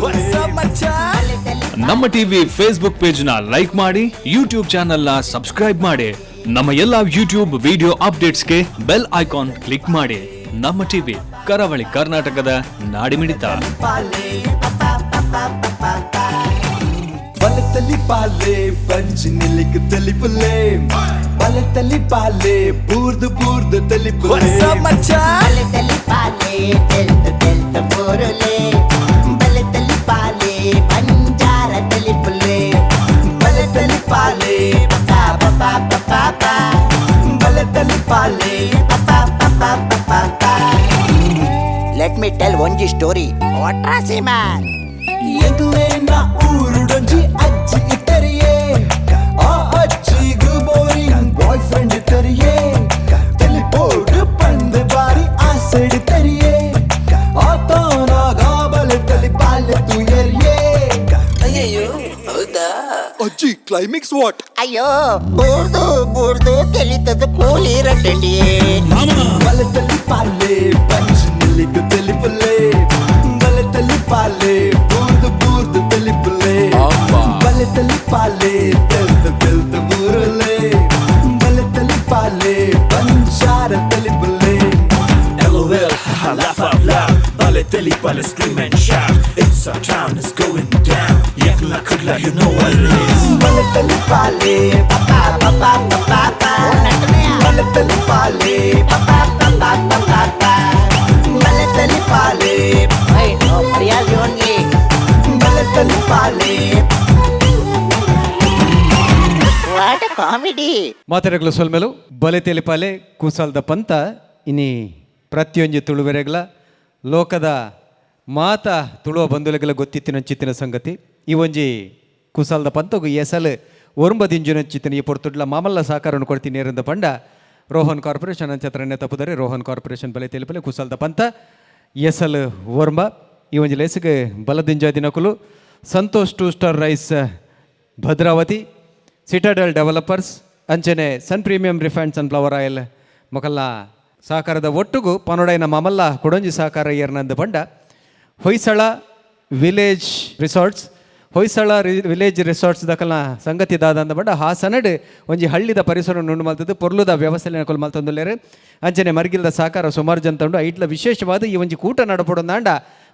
What's up, ಮಚ್ಚಾ? ನಮ್ಮ TV Facebook page ನ like ಮಾಡಿ, ಯೂಟ್ಯೂಬ್ ಚಾನೆಲ್ ನ ಸಬ್ಸ್ಕ್ರೈಬ್ ಮಾಡಿ, ನಮ್ಮ ಎಲ್ಲಾ ಯೂಟ್ಯೂಬ್ ವಿಡಿಯೋ ಅಪ್ಡೇಟ್ಸ್ಗೆ bell icon click ಮಾಡಿ. ನಮ್ಮ ಟಿವಿ, ಕರಾವಳಿ ಕರ್ನಾಟಕದ ನಾಡಿಮಿಡಿತ. ಬಲತಲಿ ಪಾಲೆ ಪಂಚ್ ನಿಲ್ಲಿಕ್ ತಲಿಪುಲೆ, ಬಲತಲಿ ಪಾಲೆ ಬೂರ್ದು ಬೂರ್ದು ತಲಿಪುಲೆ. What's up, ಮಚ್ಚಾ? ಬಲೆತಲಿ ಪಾಲೆ ತೆಲ್ತ ತೆಲ್ತ ಬೋರುಲೆ, ಬಲೆತಲಿ ಪಾಲೆ ಬಂಜಾರ ತಲಿಪುಲೆ, ಬಲತಲಿ ಪಾಲೆ ಪಾ ಪಾ ಪಾ ಪಾ ಪಾ, ಬಲತಲಿ ಪಾಲೆ ಪಾ ಪಾ ಪಾ ಪಾ ಪಾ. Let me tell ಒಂಜಿ ಸ್ಟೋರಿ ವಾಟ್ರಾಸಿ ಮ್ಯಾನ್. ಎಂಕ್ಲೇನ ಊರುಡೊಂಜಿ ಅಜ್ಜಿ ಇತ್ತರಿಯೇ, ಆ ಅಜ್ಜಿಗು boring boy friend ಇತ್ತರಿಯೇ. ತೆಲಿಪೋಡು ಪಂದ್ ಬಾರಿ ಆಸೆಡ್ ತರಿಯೇ, ಆತನಾಗ ಬಲೆ ತಲಿ ಪಾಲೆ ತುಯರಿಯೇ. ಅಜ್ಜಿ, ಕ್ಲೈಮ್ಯಾಕ್ಸ್ what? ಅಯ್ಯೋ, ಬೂರ್ದು ಬೂರ್ದು ತೆಲಿತದ ಕೂಲಿ ರಡ್ಡಂಡಿಯೇ. ಬಲತಲಿ ಪಾಲೆ ಪಂಚ್ ನಿಲ್ಲಿಗು ತೆಲಿಪುಲೆ, ಬಲತಲಿ ಪಾಲೆ ಬೂರ್ದು ಬೂರ್ದು ತೆಲಿಪುಲೆ, ಬಲತಲಿ ಪಾಲೆ ತೆಲ್ತ ತೆಲ್ತ ಬೂರುಲೆ, ಬಲತಲಿ ಪಾಲೆ ಬಂಜಾರ ತೆಲಿಪುಲೆ. LOL, haha, laugh out loud. Balotelli, bale, scream and shout. It's our town, it's going down. Yakla kudla, you know what it is. ಬಲತಲಿ ಪಾಲೆ ಬಲತಲಿ ಪಾಲೆ ಬಲತಲಿ ಪಾಲೆ ಓನ್ಲಿ. ಬಲತಲಿ ಪಾಲೆ. What comedy! ಮಾತೆರೆಗ್ಲ ಸೊಲ್ಮೆಲು. ಬಲೆ ತೆಲಿಪಾಲೆ ಕೂಸಾಲ್ದ ಪಂತ ಇನಿ ಪ್ರತಿಯೊಂಜಿ ತುಳುವೆರೆಗ್ಲ, ಲೋಕದ ಮಾತ ತುಳುವ ಬಂಧುಲೆಗ್ಲ ಗೊತ್ತಿತ್ತಿನ ಸಂಗತಿ. ಈ ಒಂಜಿ ಕುಸಾಲ್ದ ಪಂತಗು ಎಸಲ್ ಒರುಂಬದಿಂಜಿನಂಚಿತ್ತಿನ ಈ ಪೊರ್ತುಡ್ಲ ಮಾಮಲ್ಲ ಸಹಕಾರವನ್ನು ಕೊಡ್ತೀನಿ ನೇರಿಂದ ಪಂಡ ರೋಹನ್ ಕಾರ್ಪೊರೇಷನ್ ಅಂಚತ್ರನ್ನೇ ತಪ್ಪುದರೆ ರೋಹನ್ ಕಾರ್ಪೊರೇಷನ್. ಬಲೆ ತೆಲಿಪಲೆ ಕುಸಾಲ್ದ ಪಂತ ಎಸಲ್ ಒರ್ಂಬ. ಈ ಒಂಜಿ ಲೇಸಿಗೆ ಬಲದಿಂಜ ದಿನಕುಲು Santosh two star rice Bhadravati, citadel developers, ಅಂಚನೆ ಸನ್ premium refined sunflower oil ಮೊಕಲ್ಲ ಸಹಕಾರದ ಒಟ್ಟುಗು ಪನೊಡೈನ ಮಮಲ್ಲ ಕೊಡೊಂಜಿ ಸಹಕಾರ ಏರ್ನಂದು ಪಂಡ Hoysala village resorts. Hoysala village resorts ದಕಲ್ನ ಸಂಗತಿ ದಾದಂದ ಪಂಡ ಹಾಸನಡ್ ಒಂಜಿ ಹಳ್ಳಿದ ಪರಿಸರ ನುಂಡು ಮಲ್ತದ್ದು, ಪೊರ್ಲುದ ವ್ಯವಸ್ಥೆ ನಕಲು ಮಲ್ತೊಂದುಲ್ಲೇರು. ಅಂಚನೆ ಮರ್ಗಿಲ್ದ ಸಹಕಾರ ಸುಮಾರು ಜನ ಉಂಡು. ಐಟ್ಲ ವಿಶೇಷವಾದ ಈ ಒಂಜಿ ಕೂಟ ನಡಪಡೊಂದಾಂಡ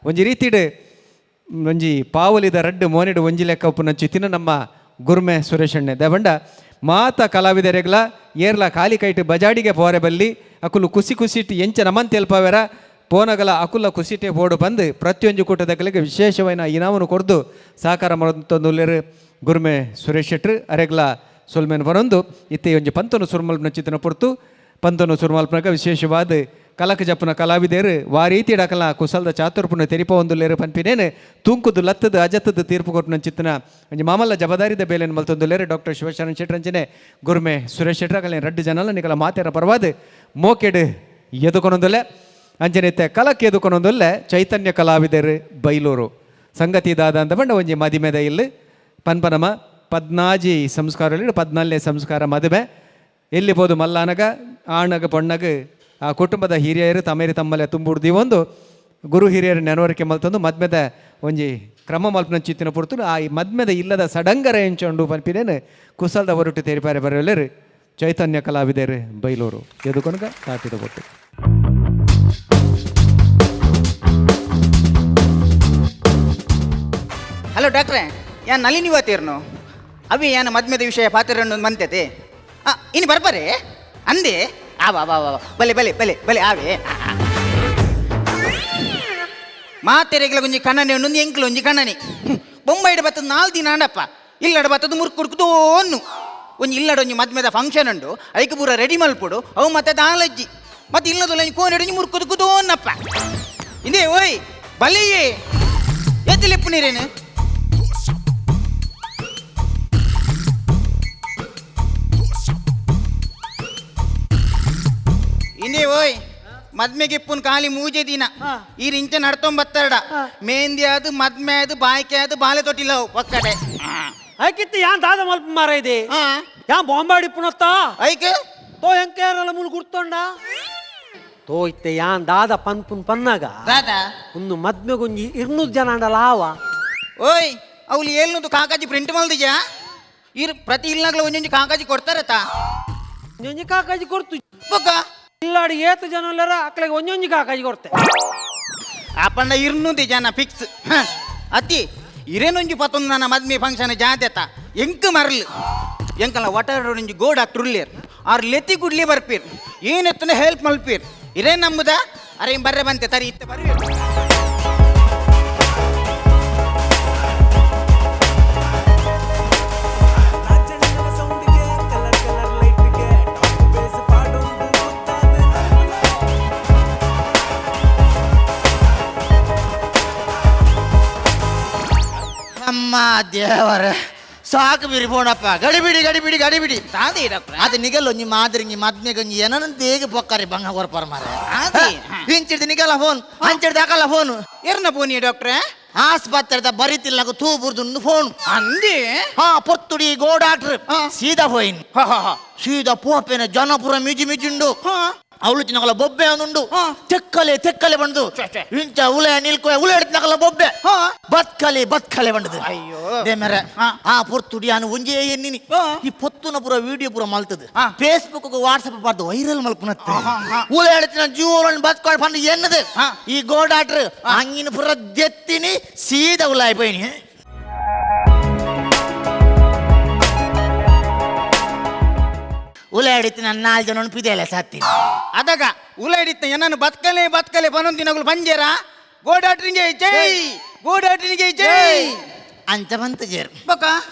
ಒಂಜಿ ರೀತಿಡ್ ಒಂಜಿ ಪಾವಲಿದ ರಡ್ಡು ಮೋನಿಡು ಒಂಜಿ ಲೆಕ್ಕ ಉಪ್ಪುನ ಚಿತ್ತಿನ ನಮ್ಮ ಗುರ್ಮೆ ಸುರೇಶಣ್ಣೆ ದೇವಂಡ ಮಾತ ಕಲಾವಿದರೆಗ್ಲ ಏರ್ಲ ಖಾಲಿ ಕೈಟ್ ಬಜಾಡಿಗೆ ಪೋರೆ ಬಲ್ಲಿ, ಅಕುಲು ಕುಸಿ ಕುಸಿಟ್ಟು ಎಂಚ ನಮನ್ ತೆಲ್ಪವೆರ ಪೋನಗಲ ಅಕುಲ ಕುಸಿಟೆ ಪೋಡು ಬಂದು ಪ್ರತಿಯೊಂಜಿ ಕೂಟದಕಲಿಗೆ ವಿಶೇಷವಾದ ಇನಾಮನ್ನು ಕೊರ್ದು ಸಹಕಾರ ಮಲ್ತೊಂದುಲ್ಲೆರ್ ಗುರ್ಮೆ ಸುರೇಶ್ ಶೆಟ್ರು. ಅರೆಗ್ಲ ಸೊಲ್ಮೆನ್ ಬರೊಂದು ಇತ್ತೆ ಒಂಜಿ ಪಂತನು ಸುರುಮಲ್ಪುನ ಚಿತ್ತನ ಪೊರ್ತು. ಪಂತನು ಸುರುಮಲ್ಪನಗ ವಿಶೇಷವಾದ ಕಲಕ ಜಪ್ಪುನ ಕಲಾವಿದೇರು ವಾ ರೀತಿ ಡಕಲ ಕುಸಲ್ದ ಚಾತುರ್ಪುನ ತೆರಿಪ ಒಂದುಲ್ಲೇರು ಪನ್ಪಿನೇನು ತೂಂಕುದು ಲತ್ತದು ಅಜತ್ತದು ತೀರ್ಪು ಕೊರ್ಪುನ ಚಿತ್ತನ ಒಂಜಿ ಮಾಮಲ್ಲ ಜಬದಾರಿದ ಬೇಲೆನ್ ಮಲ್ತೊಂದುಲ್ಲೇರು ಡಾಕ್ಟರ್ ಶಿವಶರಣ ಶೆಟ್ರಂಚನೆ ಗುರ್ಮೆ ಸುರೇಶ್ ಶೆಟ್ರ. ಕಲೆ ರಡ್ಡು ಜನಲ ನಿಕಲ ಮಾತೆರ ಪರವಾದ ಮೋಕೆಡ್ ಎದುಕೊನೊಂದುಲ್ಲೆ. ಅಂಚನೆ ಇತ್ತೆ ಕಲಕ್ ಎದುಕೊನೊಂದುಲ್ಲೆ ಚೈತನ್ಯ ಕಲಾವಿದರು ಬೈಲೂರು. ಸಂಗತಿ ದಾದ ಅಂತ ಪಂಡ ಒಂಜಿ ಮದಿಮೆದ ಇಲ್ಲಿ ಪನ್ಪನಮ 14 ಸಂಸ್ಕಾರ, 14ನೇ ಸಂಸ್ಕಾರ ಮದುವೆ. ಎಲ್ಲಿ ಪೋದು ಮಲ್ಲಾನಗ ಆಣಗ ಪೊಣ್ಣಗ ಆ ಕುಟುಂಬದ ಹಿರಿಯರು ತಮೇರಿ ತಮ್ಮಲೆ ತುಂಬುಡ್ದಿ ಒಂದು ಗುರು ಹಿರಿಯರು ನೆನವರಿಕೆ ಮಲ್ತೊಂದು ಮದ್ಮೆದ ಒಂಜಿ ಕ್ರಮ ಮಲ್ಪನ ಚಿತ್ತಿನ ಪೊರ್ತು ಆ ಈ ಮದ್ಮೆದ ಇಲ್ಲದ ಸಡಂಗರ ಎಂಚೊಂಡು ಪನ್ಪಿನೇನು ಕುಸಲ್ದ ಹೊರಟು ತೇರಿಪಾರೆ ಬರೆಯಲೇರು ಚೈತನ್ಯ ಕಲಾವಿದರು ಬೈಲೂರು. ಎದುಕೊನಗ ತಾಟಿದ ಬೊಟ್ಟು. ಹಲೋ ಡಾಕ್ಟ್ರೆ, ಯಾನ್ ನಳಿನಿ ವಾತೇರ್ನು. ಅವಿ ಯಾನ ಮದ್ಮೆದ ವಿಷಯ ಪಾತ್ರನ್ನು ಮಂತತೆ. ಆ ಇನ್ನು ಬರ್ಬರೆ ಅಂದೆ. ಆ ವಾ ವಾ ವಾ, ಬಲೆ ಬಲೆ ಬಲೆ ಬಲೆ ಆವೆ. ಮಾತೆರೆಗ್ಲ ಒಂಜಿ ಕಣ್ಣನೆ ಉಂಡು, ಎಂಕ್ಲ ಒಂಜಿ ಕಣ್ಣನೆ. ಬೊಂಬೈಡ್ ಬತ್ತದ 4 ದಿನ ಆಂಡಪ್ಪ, ಇಲ್ಲಡ ಬತ್ತದ ಮುರ್ಕು ಕುಡ್ಕುದೋನ್ನು. ಒಂಜಿ ಇಲ್ಲಡ ಒಂಜಿ ಮದ್ಮೆದ ಫಂಕ್ಷನ್ ಉಂಡು, ಐಕ್ ಪೂರ ರೆಡಿ ಮಲ್ಪೊಡು. ಅವು ಮತ್ತೆ ದಾಲಜ್ಜಿ ಮತ್ತೆ ಇಲ್ಲದೊಲ್ಲ ಒಂಜಿ ಕೋನೆಡ್ ಒಂಜಿ ಮುರ್ಕುದು ಕುದೋನ್ನಪ್ಪ. ಇಂದೇ ಓಯ್ ಬಲಿಯೇ ಎತ್ತಲೆಪ್ಪು ನೀರೇನು? ಇಂದೇ ಓಯ್, ಮದ್ಮೆಗೆ ಇಪ್ಪುನ್ ಖಾಲಿ ಮೂಜೆ ದಿನ. ಈ ರಿಂಚ ನಡ್ತೊಂಬತ್ತೆರಡ ಮೆಹಂದಿ ಅದು, ಮದ್ಮೆ ಅದು, ಬಾಯ್ಕೆ ಅದು, ಬಾಳೆ ತೊಟ್ಟಿಲ್ಲ ಒಕ್ಕಡೆ. ಐಕಿತ್ತು ಯಾನ್ ದಾದ ಮಲ್ಪ ಮಾರ ಇದೆ. ಯಾನ್ ಬಾಂಬಾಡಿ ಪುನತ್ತ? ಐಕ್ ತೋ ಎಂಕೇರಲ್ಲ ಮುಲ್ ಗುರ್ತೊಂಡ ತೋ ಇತ್ತೆ ಯಾನ್ ದಾದ ಪನ್ಪುನ್ ಪನ್ನಾಗ ದಾದ? ಒಂದು ಮದ್ಮೆಗೊಂಜಿ 200 ಜನ ಅಂಡಲ ಆವ. ಓಯ್ ಅವಳು ಏಳ್ನೂದು ಕಾಕಾಜಿ ಪ್ರಿಂಟ್ ಮಲ್ದಿಜಾ ಇರ್ ಪ್ರತಿ ಇಲ್ನಾಗ್ಲ ಒಂಜೊಂಜಿ ಕಾಕಾಜಿ ಕೊಡ್ತಾರತ ಒಂಜೊಂಜಿ ಕಾಕಾಜಿ ಕೊಡ್ತು. ಬೊಕ್ಕ ಇಲ್ಲಾಡಿ ಏತು ಜನ ಉಲ್ಲಾರ ಅಕ್ಲೆಗೆ ಒಂಜೊಂಜಿ ಕಾಕಾಜಿ ಕೊಡ್ತೆ. ಆಪಂಡ ಇರ್ನೂದಿ ಜನ ಫಿಕ್ಸ್. ಅತ್ತಿ ಇರೇನೊಂಜಿ ಪತ್ತೊಂದು ನನ್ನ ಮದ್ಮೆ ಫಂಕ್ಷನ್ ಜಾತೆತ ಎಂಕ್ ಮರಲು ಎಂಕಲ್ಲ ಒಟಾಡೊಂಜಿ ಗೋ ಡಾಕ್ಟರ್ ಉಳ್ಳೇರ್ ಆರ್ ಲೆತ್ತಿ ಗುಡ್ಲಿ ಬರ್ಪೀರ್ ಏನೆತ್ತನ ಹೆಲ್ಪ್ ಮಲ್ಪೀರ್ ಇರೇ ನಂಬುದ ಅರೆ ಬರ್ರೆ ಬಂತೆ ತರಿ ಇತ್ತ ಬರ್ವೀರ್. ಅಮ್ಮ ದೇವರ ಸಾಕು ಬಿರಿ ಪೋಣಪ್ಪ ಗಡಿಬಿಡಿ ಗಡಿಬಿಡಿ ಗಡಿಬಿಡಿ. ತಾದೇ ಡಾಕ್ಟ್ರೆ. ಅದು ನಿಗಲ್ ಒಂಜಿ ಮಾದರಿ ಮದ್ಮೆಗೆ ಒಂಜಿ ಏನನ ದೇಗ ಪೊಕ್ಕಾರಿ ಬಂಗ ಕೊರ್ಪಾರ ಮಾರೆ. ಆದಿ. ಇಂಚಿಡ್ದು ನಿಗಲ್ಲ ಫೋನ್ ಅಂಚಿಡ್ದು ಹಾಕಲ್ಲ ಫೋನ್. ಎರ್ನ ಪೋನಿ ಡಾಕ್ಟ್ರೆ? ಆಸ್ಪತ್ರೆದ ಬರಿತಿಲ್ಲಗ ತೂ ಬುರ್ದು ಫೋನ್. ಅಂದಿ. ಹಾ ಪೊತ್ತುಡಿ ಗೋ ಡಾಕ್ಟ್ರ್ ಸೀದಾ ಹೋಯಿನ್. ಹ ಹ ಹ. ಸೀದಾ ಪೋಪೆನ ಜನಪುರ ಮಿಜಿ ಮಿಜುಂಡು ಅವಳು ತಿನ್ನಕಲ ಬೊಬ್ಬೆ ಅವನುಂಡು ತೆಕ್ಕಲೆ ತೆಕ್ಕಲೆ ಬಂದು ಇಂಚ ಉಲೆ ನಿಲ್ಕೊ ಉಲೆ ಹಿಡ್ತಿನಕಲ ಬೊಬ್ಬೆ ಬತ್ಕಲೆ ಬತ್ಕಲೆ ಬಂಡದು. ಅಯ್ಯೋ. They ಮೇರೆ ಹಾ. ಆ ಪೊರ್ತುಡಿ ಆನು ಒಂಜೇ ಎನ್ನಿನಿ ಹಾ. ಈ ಪೊತ್ತುನ ಪೂರ ವಿಡಿಯೋ ಪೂರ ಮಲ್ತದ ಹಾ. ಫೇಸ್ಬುಕ್ ವಾಟ್ಸಪ್ ಬಾರ್ದು ವೈರಲ್ ಮಲ್ಪುನತ್ತೆ. ಹಾ, ಹಾ. ಉಲೆ ಹಿಡ್ತಿನ ಜೀವನ ಬತ್ಕೊಂಡು ಬಂದು ಎನ್ನದು ಹಾ. ಈ ಗೋ ಡಾಕ್ಟ್ರ್ ಹಂಗಿನ ಪೂರ ದೆತ್ತಿನಿ ಸೀದಾ ಉಲಾಯ್ ಪೋಯಿನಿ. ಉಲೆ ಹಿಡಿತಿನ ನಾಲ್ಕು ಜನ ಪಿದೆಲ್ಲ ಸಾತ್ತೀನಿ. ಅದಗ ಉಲ ಹಿಡಿತ ಏನನ್ನು ಬತ್ಕಲೆ ಬತ್ಕಲೆ ಪನೊಂದು ದಿನಗಳು ಪಂಜೇರ ಗೋ ಡಾಕ್ಟ್ರಿಗೆ ಜೈ ಗೋ ಡಾಕ್ಟ್ರಿಗೆ ಜೈ. ಅಂಚ ಬಂತ ಜೇರು ಬೊಕ್ಕ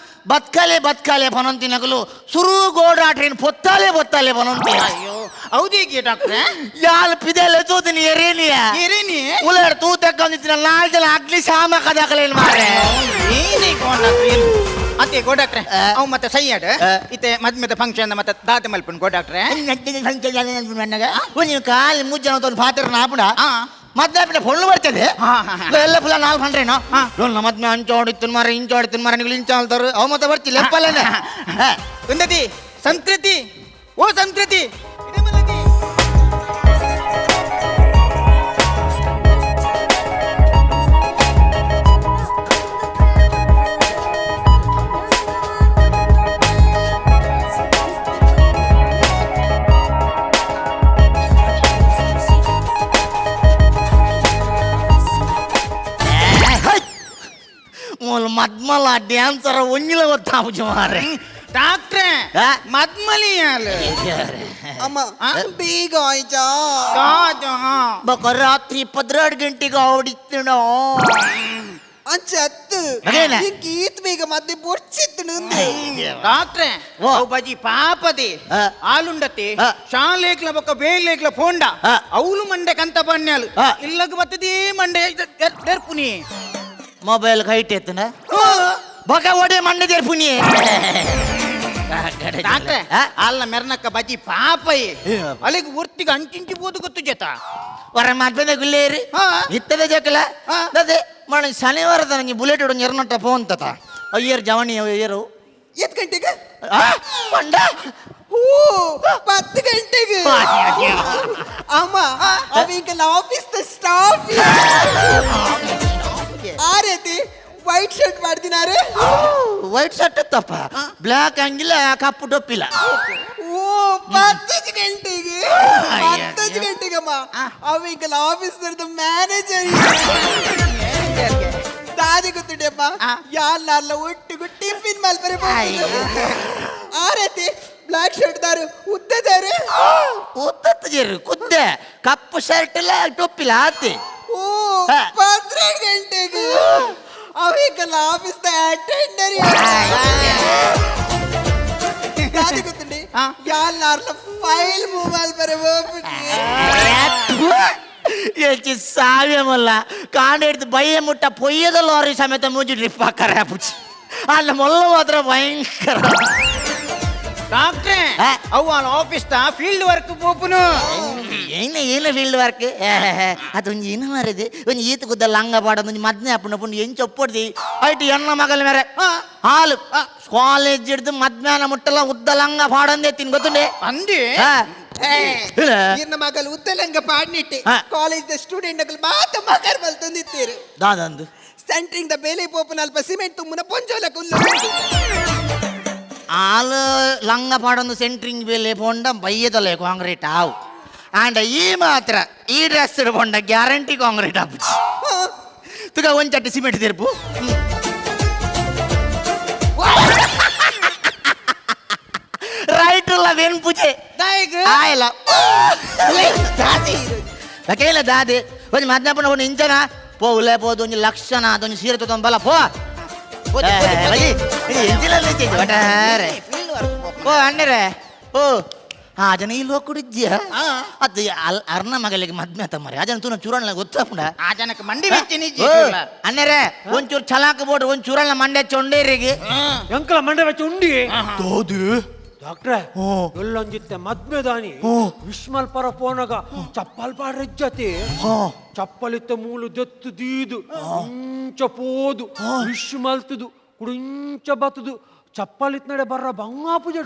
ಬತ್ಕಲೆ ಬತ್ಕಲೆ ಪನೊಂತಿನಗಲು ಸುರು ಗೋಡಾಟ್ರಿನ್ ಪೊತ್ತಾಲೆ ಪೊತ್ತಾಲೆ ಪನೊಂತಿ. ಅಯ್ಯೋ ಹೌದೀಗೆ ಡಾಕ್ಟ್ರೆ. ಯಾಲ್ ಪಿದೆಲ್ಲ ತೂತಿನಿ ಎರೇನಿಯ. ಏರೇನಿ. ಉಲಾಡ್ ತೂ ತಕ್ಕೊಂಡಿತ್ತಿನ ನಾಲ್ಕು ಜನ ಅಗ್ನಿ ಶಾಮಕ ದಾಖಲೇನು ಮಾರೆ. ಏನೇ ಗೋ ಡಾಕ್ಟ್ರೆ ಅತ್ತೆ ಗೋ ಡಾಕ್ಟ್ರೆ. ಆ. ಅವ್ ಮತ್ತೆ ಸೈಯಾಡ್ ಆ. ಇತ್ತೆ ಮದ್ಮೆದ ಫಂಕ್ಷನ್ ಮತ್ತೆ ದಾತೆ ಮಲ್ಪನ್ ಗೋ ಡಾಕ್ಟ್ರೆ. ನೀವು ಕಾಲಿ ಮುಜ್ಜನ ಒಂದು ಪಾತ್ರ ನಾಪುಣ ಆ. ಮದ್ವೆ ಫೊಳ್ಳು ಬರ್ತದೆ. ಹಾ, ಹಾ, ಹಾ. ಎಲ್ಲ ಫುಲ್ಲ ನಾಲ್ಕು ಹಂಡ್ರೇನು ಹಾ. ಮದ್ವೆ ಅಂಚೋಡಿತ್ತು ಮಾರ ಇಂಚೋಡಿತ್ತು ಮಾರ ನೀವು ಇಂಚ ಅಂತಾರೆ ಅವ್ ಮತ್ತೆ ಬರ್ತಿಲ್ಲ ಎಪ್ಪಲ್ಲೇನೆ. ಉಂದತಿ ಸಂಸ್ಕೃತಿ ಓ ಸಂಸ್ಕೃತಿ ಇದೇ ಮಲ್ಲತಿ. ಮೂಲ ಮದ್ಮಲ ಡ್ಯಾನ್ಸರ ಒಂಜಿಲ ಗೊತ್ತಾಪುಜು ಮಾರೆ. ಡಾಕ್ಟ್ರೆ. ಆ? ಮದ್ಮಲಿ ಯಾಲ್. ಅಮ್ಮ ಆ? ಬೇಗ ಆಯ್ತಾ? ಕಾಜ, ಹಾ. ಬೊಕ ರಾತ್ರಿ 12 ಗಂಟೆಗೆ ಆಡಿತ್ತಣೋ. ಅಂಚೆ ಅತ್ತು. ಅದೇನ? ಇಂಕ್ ಈತ್ ಬೇಗ ಮದ್ದೆ ಬೊಡ್ಚಿತ್ತು ನಂದೆ. ಡಾಕ್ಟ್ರೆ. ಓ. ಅವು ಬಜಿ ಪಾಪದಿ ಆ. ಆಲುಂಡತಿ ಆ. ಶಾಲೇಕ್ಲ ಬೊಕ್ಕ ಬೇಲೇಕ್ಲ ಫೋಂಡ ಆ. ಅವಳು ಮಂಡೆ ಕಂತ ಪಣ್ಯಾಲು ಆ. ಇಲ್ಲಗ ಬತ್ತದಿ ಮಂಡೆ ದೆರ್ಪುನಿ. ಮೊಬೈಲ್ ಹೈಟ್ ಎತ್ತನ ಬೊಕ ಒಡೆ ಮಣ್ಣು ದೇರ್ಪುನಿ. ಡಾಕ್ಟ್ರೆ ಅಲ್ಲ ಮೆರ್ನಕ್ಕ ಬಜಿ ಪಾಪಯಿ ಅಲ್ಲಿಗೆ ಒರ್ತಿಗೆ ಅಂಚಿಂಚಿ ಬೋದು ಗೊತ್ತು ಜೇತ. ವರ ಮದ್ವೆದ ಗುಲ್ಲೇರಿ ಹಾ. ಇತ್ತದ ಜಕಲ. ಹಾ. ಅದೇ ಮಣ ಶನಿವಾರದ ನಂಗೆ ಬುಲೆಟ್ ಹೊಡೆದು ಎರ್ನಟ್ಟ ಫೋನ್ ತತ ಅಯ್ಯರ್ ಜವಣಿ ಅಯ್ಯರು. ಎತ್ ಗಂಟೆಗೆ? ಆ, ಪಂಡ. ಓ 10 ಗಂಟೆಗೆ ಅಮ್ಮ ಅವಿಂಕಲ್ ಆಫೀಸ್ ಸ್ಟಾಫ್ ಆ ರೀತಿ ವೈಟ್ ಶರ್ಟ್ ಮಾಡ್ದಿನಾರೆ. ವೈಟ್ ಶರ್ಟ್ ತಪ್ಪ ಬ್ಲ್ಯಾಕ್ ಹಂಗಿಲ್ಲ ಕಪ್ಪು ಟೊಪ್ಪಿಲ್ಲ. ಓ 10 ಗಂಟೆಗೆ 10 ಗಂಟೆಗೆ ಅಮ್ಮ ಅವಿಂಕಲ್ ಆಫೀಸ್ ಮ್ಯಾನೇಜರ್ ದಾದಿ ಗೊತ್ತುಂಟಪ್ಪ ಯಾಲ್ಲ ಒಟ್ಟಿಗೂ ಟಿಫಿನ್ ಮಲ್ಪರೆ. ಆ ರೀತಿ ಬ್ಲಾಕ್ ಶರ್ಟ್ ದಾರು ಉದ್ದದಾರು. ಉತ್ತತ್ತು ಜೇರು ಕುದ್ದೆ ಕಪ್ಪು ಶರ್ಟ್ ಇಲ್ಲ ಟೊಪ್ಪಿಲ್ಲ ಆತಿ. ಓ ಹಾ. 12 ಗಂಟೆಗೆ ಅವಿಂಕಲ್ ಆಫೀಸ್ ಅಟೆಂಡರ್ ದಾದಿ ಗೊತ್ತುಂಡಿ ಯಾಲ್ಲಾರ್ಲ ಫೈಲ್ ಮೂವ್ ಮಲ್ಪರೆ ಹೋಗ್ಬಿಟ್ಟು. ಹೆಚ್ಚಿ ಸಾವಿಯ ಮೊಲ್ಲ ಕಾಂಡ ಹಿಡ್ದು ಬಯ್ಯ ಮುಟ್ಟ ಪೊಯ್ಯದ ಲಾರಿ ಸಮೇತ ಮೂಜಿ ಡ್ರಿಪ್ ಹಾಕಾರ ಪುಚ್ಚಿ ಅಲ್ಲ ಮೊಲ್ಲ ಮಾತ್ರ ಭಯಂಕರ. ಡಾಕ್ಟ್ರೆ. ಆ. ಅವು ಅಲ್ಲಿ ಆಫೀಸ್ ಫೀಲ್ಡ್ ವರ್ಕ್ ಪೋಪುನು. ಏನು ಏನು ಫೀಲ್ಡ್ ವರ್ಕ್ ಅದೊಂದು ಏನು ಮಾರಿದೆ ಒಂಜಿ ಈತ ಗುದ್ದ ಲಂಗ ಪಾಡ ಒಂಜಿ ಮದ್ನೆ ಅಪ್ಪನ ಪುಂಡು ಎಂಚ ಒಪ್ಪೊಡ್ದಿ ಐಟ್ ಎಣ್ಣ ಮಗಲ ಮೇರೆ ಹಾಲು ಕಾಲೇಜ್ ಹಿಡ್ದು ಮದ್ಮ್ಯಾನ ಮುಟ್ಟಲ್ಲ ಉದ್ದ ಲಂಗ ಪಾಡಂದೆ ತಿನ್ ಗೊತ್ತುಂಡೆ. ಅಂದಿ. ಹಾ. ಇಲ್ಲ. ಇನ್ನ ಮಗಲ್ ಉದ್ದಲಂಗ ಪಾಡ್ನಿಟ್ಟೆ ಹಾ. ಕಾಲೇಜ್ ಸ್ಟೂಡೆಂಟ್ ಮಾತ ಮಗರ್ ಮಲ್ತೊಂದಿತ್ತೀರು. ದಾದಂದು. ಸೆಂಟ್ರಿಂಗ್ ದ ಬೇಲೆ ಪೋಪುನ ಅಲ್ಪ ಸಿಮೆಂಟ್ ತುಂಬುನ ಪೊಂಜೋಲ ಕುಲ್ಲು ಆಲ್ ಲಂಗ ಪಾಡೊಂದು ಸೆಂಟ್ರಿಂಗ್ ಬೇಲೆ ಪೋಂಡ ಬಯ್ಯದಲ್ಲ ಕಾಂಕ್ರೀಟ್ ಆವು ಆಂಡ ಈ ಮಾತ್ರ ಈ ಡ್ರೆಸ್ ಪೋಂಡ ಗ್ಯಾರಂಟಿ ಕಾಂಕ್ರೀಟ್ ಆಪುಜಿ ತುಗ ಒಂದ್ ಚಟ್ಟಿ ಸಿಮೆಂಟ್ ತೀರ್ಪು ರೈಟ್ ಅಲ್ಲ ವೇನ್ ಪೂಜೆ ಆಯಲ್ಲ ದಾದಿ ಕೇಳ ದಾದಿ ಒಂಜಿ ಮದ್ನಪ್ಪನ ಒಂದು ಇಂಚನ ಪೋ ಉಲೆ ಪೋದು ಒಂಜಿ ಲಕ್ಷಣ ಅದೊಂಜಿ ಸೀರೆ ತೊಗೊಂಬಲ್ಲ ಪೋ ಒಟ್ಟಾರೆ ಓ ಅಣ್ಣರೇ ಓ ಆ ಜನ ಇಲ್ಲಿ ಹೋಗ್ಕೊಡಿದ್ಯ ಅದು ಅರ್ನ ಮಗಲಿಗೆ ಮದ್ಮೆ ತಮ್ಮರೆ ಆ ಜನ ತೂನ ಚೂರಣ್ಣ ಗೊತ್ತಾಪುಂಡ ಆ ಜನಕ್ಕೆ ಮಂಡಿ ಬೆಚ್ಚಿ ಅಣ್ಣರೇ ಒಂಚೂರು ಛಲಾಕ್ ಬೋಡು ಒಂದ್ ಚೂರಣ್ಣ ಮಂಡೆ ಚೊಂಡೇರಿಗೆ ಎಂಕಲ ಮಂಡೆ ಬೆಚ್ಚ ಉಂಡಿ ತೋದು ಡಾಕ್ಟ್ರೆ ಎಲ್ಲೊಂಜಿತ್ತೆ ಮದ್ಮೆ ದಾನಿ ವಿಶ್ಮಲ್ ಪರ ಪೋನಗ ಚಪ್ಪಲ್ ಪಾಡ್ರೆಜ್ಜತಿ ಚಪ್ಪಲಿತ್ತ ಮೂಲು ದೆತ್ತು ದೀದು ಇಂಚ ಪೋದು ವಿಶ್ ಮಲ್ತುದು ಕುಡಿಂಚ ಬತ್ತದು ಚಪ್ಪಲಿತ್ ನಡೆ ಬರ್ರ ಬಂಗಾಪುಜ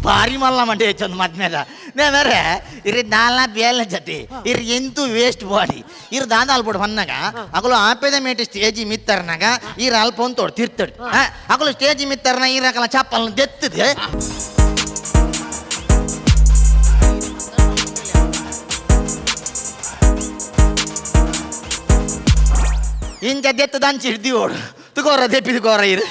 ಭಾರಿ ಮಲ್ಲ ಮಂಡೆ ಹೆಚ್ಚೊಂದು ಮದ್ಮೆದ ನೇಮರೆ ಇರ್ ನಾಲ್ನ ಬೇಲ ಜತಿ ಇರ್ ಎಂತು ವೇಸ್ಟ್ ಬಾಡಿ ಇರ್ ದಾದ ಅಲ್ಪಡು ಬಂದಾಗ ಅಗಲು ಆಪೆದ ಮೇಟ್ ಸ್ಟೇಜ್ ಮಿತ್ತರ್ನಾಗ ಇರ್ ಅಲ್ಪ ಒಂದು ತಿರ್ತಡು ಅಗಲು ಸ್ಟೇಜ್ ಮಿತ್ತರ್ನ ಇರ್ ಅಕಲ ಚಪ್ಪಲ್ನ ದೆತ್ತದೆ ಇಂಚ ದೆತ್ತದ ಅಂಚಿ ಹಿಡ್ದಿ ಓಡು ತುಕೋರ ದೆಪ್ಪಿದ ಕೋರ ಇರು